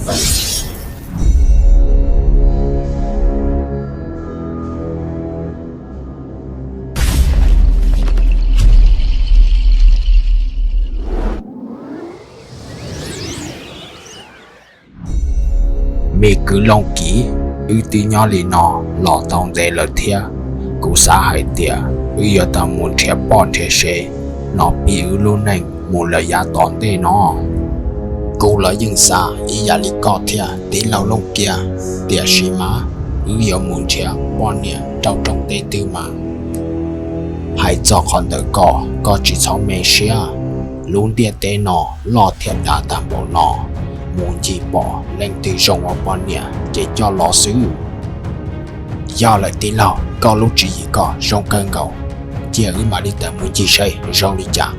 Me kwv Looj Kiv, wb twb nyob li no los tau ntev lawm thiab. Kuv xav hais tias wb yuav tau mus nrhiav poj nrhiav sev los pib wb lub neej mus lawm yav tom ntej no. Kuv los yeej xav ib yam li koj thiab tij laug Looj Kiv, tiam sis mas wb yuav mus nrhiav poj niam rau rooj teb twg mas? Hais txog qhov ntawd ko, koj tsis txhob me siab. Lub ntiaj teb no loj thiab dav tag npaum no, mus ncig pom leej twg zoo ua poj niam ces coj los xwb. Yog lawm tij laug, koj lub tswv yim ko zoo kawg nkaus, cia wb mam li tawm mus ncig saib zoo li cas.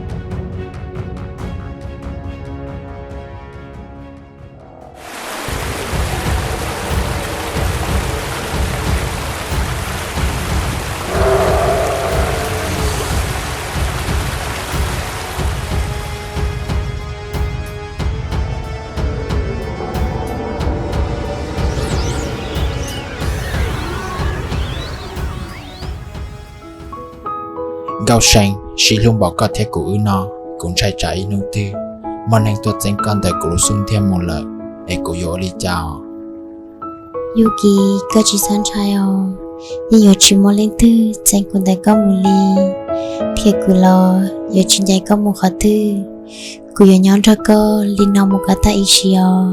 Nkauj See, sib hlub npaum koj thiab kuv wb no, kuv ntshai tsam ib hnub twg muaj neeg tuaj txeeb koj ntawm kuv lub xub ntiag mus lawm, es kuv yuav ua li cas? Yuj Kiv, koj tsis txhob ntshai os, yeej yuav tsis muaj leej twg txeeb kuv ntawm koj mus li, thiab kuv los yuav tsis ncaim koj mus qhov twg. Kuv yuav nyob nrog koj li no mus kom tag ib sim os.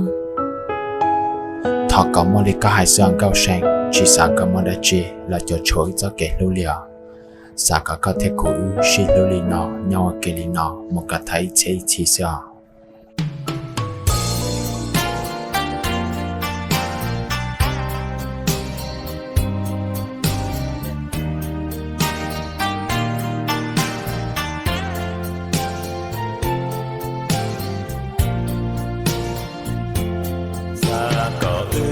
Thov kom muaj li koj hais xwb os Nkauj See, tsis xav kom muaj dab tsi los cuam tshuam wb txoj kev hlub li os. Xav kom koj thiab kuv wb sib hlub li no, nyob ua ke li no mus kom tag ib txhiab ib txhis xwb os. Xav kom wb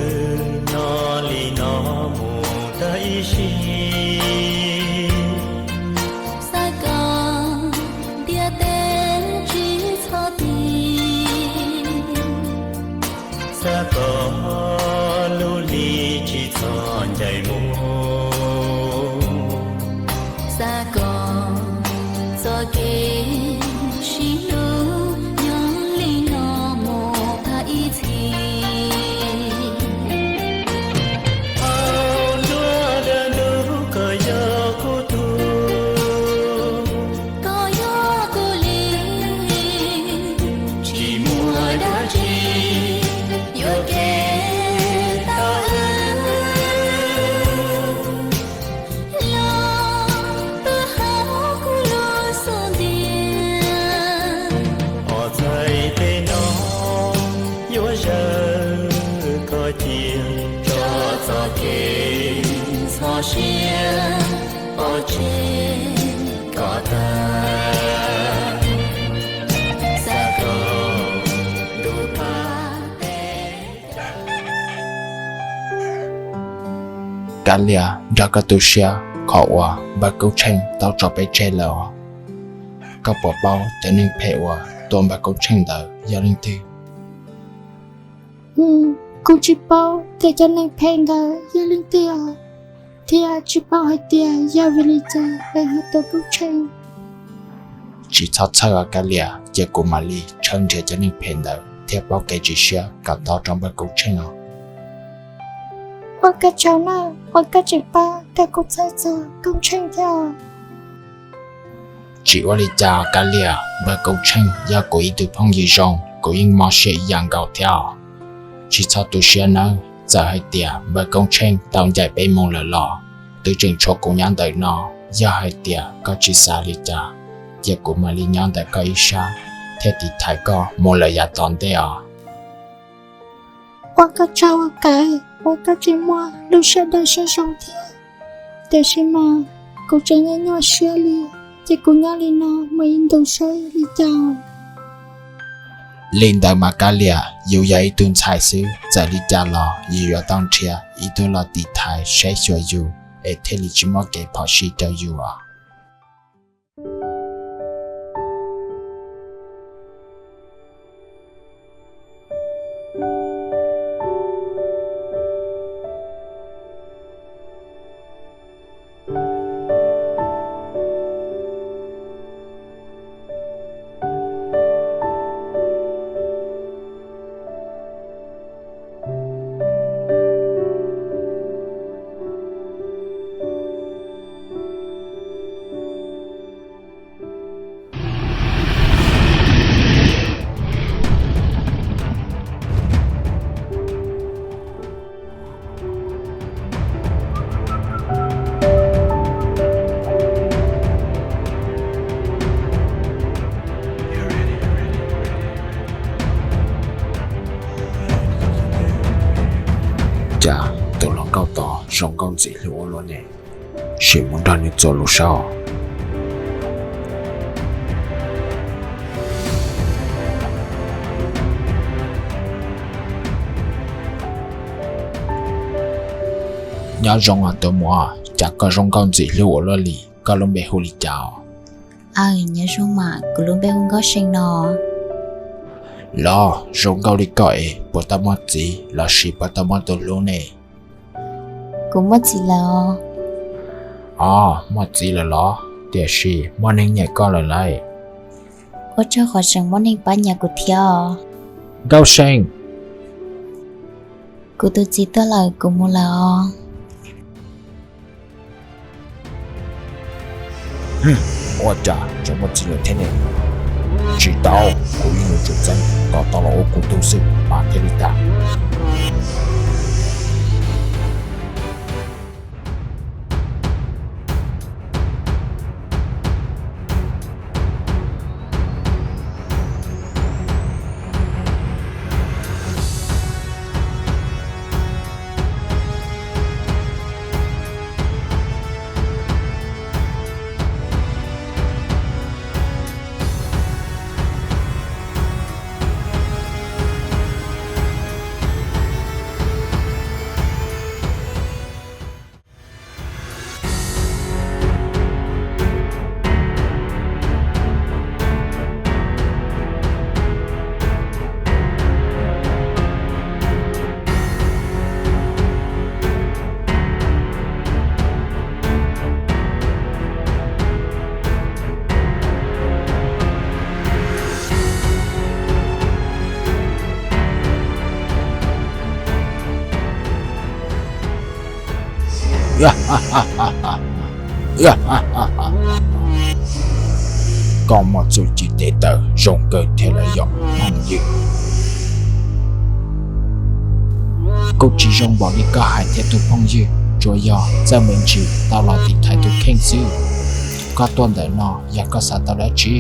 nyob li no mus tag ib sim. Xav kom ntiaj teb tsis txhob tiv. Xav kom lub hli tsis txhob ncaim mus. Xav kom txoj kev sib hlub nyob li no mus tag ib txhis. Hauv nruab dawb ntug koj yog kuv tug, koj yog kuv li, tsis muaj dab tsi yuam kev tau wb. Los pw hauv kuv lub xub ntiag. Ob txhais tes no yuav zawm koj cia, tso txoj kev txhob siab pov tseg koj tag. Xav kom ntuj pab peb. Kav liam, nrog koj tu siab qhov uas npawg Koob Tsheej tau tso peb tseg lawm os. Koj puas paub cov neeg phem uas tua npawg Koob Tsheej ntawd yog leej twg? Kuv tsis paub tias cov neeg phem ntawd yog leej twg os, thiab tsis paub hais tias yog vim li cas lawv ho tua Koob Tsheej. Tsis txhob txhawj os Kav Liam, cia kuv mam li tshawb nrhiav cov neeg phem ntawd thiab paub kev tsim siab kom tau rau npawg Koob Tsheej os. Ua koj tsaug nawb uas koj tseem pab kom kuv txhawj txog Koob Tsheej thiab os. Tsis ua li cas Kav Liam, npawg Koob Tsheej yog kuv ib tug phooj ywg zoo, kuv yeej mob siab ib yam nkaus thiab os. Tsis txhob tu siab nawb, txawm hais tias npawg Koob Tsheej tau ncaim peb mus lawm los twb tseem tshuav kuv nyob ntawm no. Yog hais tias koj tsis xav li cas, cia kuv mam li nyob ntawm koj ib sab thiab tiv thaiv koj mus lawm yav tom ntej os. Ua koj tsaug Kav, uas koj tseem muaj lub siab dawb siab zoo thiab. Tiam sis mas kuv tseem nyuaj nyuaj siab li, ces kuv nyob li no mus ib ntus saib li cas. Li ntawd mas Kav Liam, yus yog ib tug ntxhais xwb, txawm li cas los yus yuav tau nrhiav ib tug los tiv thaiv saib xyuas yus es thiaj li tsis muaj kev phom sij rau yus os. Cas tus hluas nkauj tod zoo nkauj ntxim hlub ua luaj ne, sim mus nrog nws txuas lus saib. Nyob zoo os tus muam, cas koj zoo nkauj ntxim hlub ua luaj li, koj lub npe hu li cas os? Aw, nyob zoo mas, kuv lub npe hu Nkauj See no. Los zoo nkauj li koj es puas tau muaj txiv lossis puas tau muaj tus hlub ne? Kuv muaj txiv lawm os. Os, muaj txiv lawm los? Tiam sis muaj neeg nyiam koj lawm lauj. Ua tsaug qhov tseem muaj neeg pab nyiam kuv thiab os. Nkauj See, kuv tus txiv tuaj lawm, kuv mus lawm os. Ua cas tseem muaj txiv lawm thiab ne? Tsis tau, kuv yeej yuav tsum txeeb kom tau los ua kuv tug xwb mas thiaj li tag. Koj muaj txuj ci tes taw zoo kawg thiab lawm yom phooj ywg. Kuj tsis zoo npaum li koj hais thiab tus phooj ywg, tsuas yog txawj me ntsis tau los tiv thaiv tus kheej xwb. Koj tuaj ntawm no yog koj xav tau dab tsi?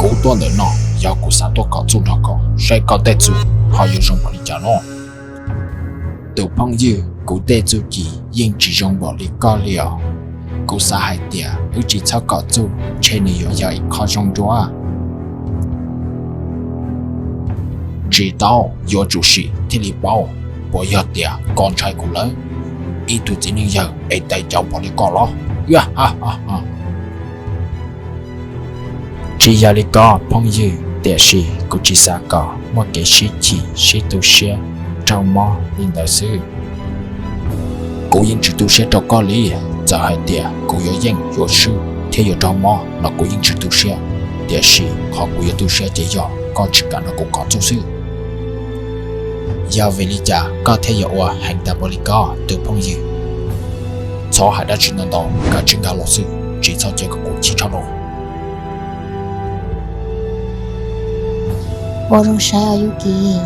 Kuv tuaj ntawm no yog kuv xav tuaj kom txuj nrog koj saib koj tej txuj ho yuav zoo npaum li cas no. Tus phooj ywg, kuv tej txuj ci yeej tsis zoo npaum li koj li os. Kuv xav hais tias wb tsis txhob kom txuj ntshe nws yuav yog ib qho zoo dua. Tsis tau, yuav tsum sim thiaj li paub. Puas yog tias koj ntshai kuv lawm? Ib tug txiv neej yawg es tais cauv npaum li koj los? Tsis yog li ko phooj ywg, tiam sis kuv tsis xav kom muaj kev sib chim sib tu siab raug mob li ntawd xwb. Kuv yeej tsis tu siab rau koj li. Txawm hais tias kuv yuav yeej yuav swb thiab yuav raug mob los kuv yeej tsis tu siab, tiam sis qhov kuv yuav tu siab ces yog koj tsis kam nrog kuv kom txuj xwb. Yog vim li cas koj thiaj yuav ua heev tas npaum li ko tus phooj ywg? Txhob hais dab tsi ntau ntau, kav tsij nkag los xwb, tsis txhob cia kom kuv chim tshaj no. Ua zoo saib os Yuj Kis,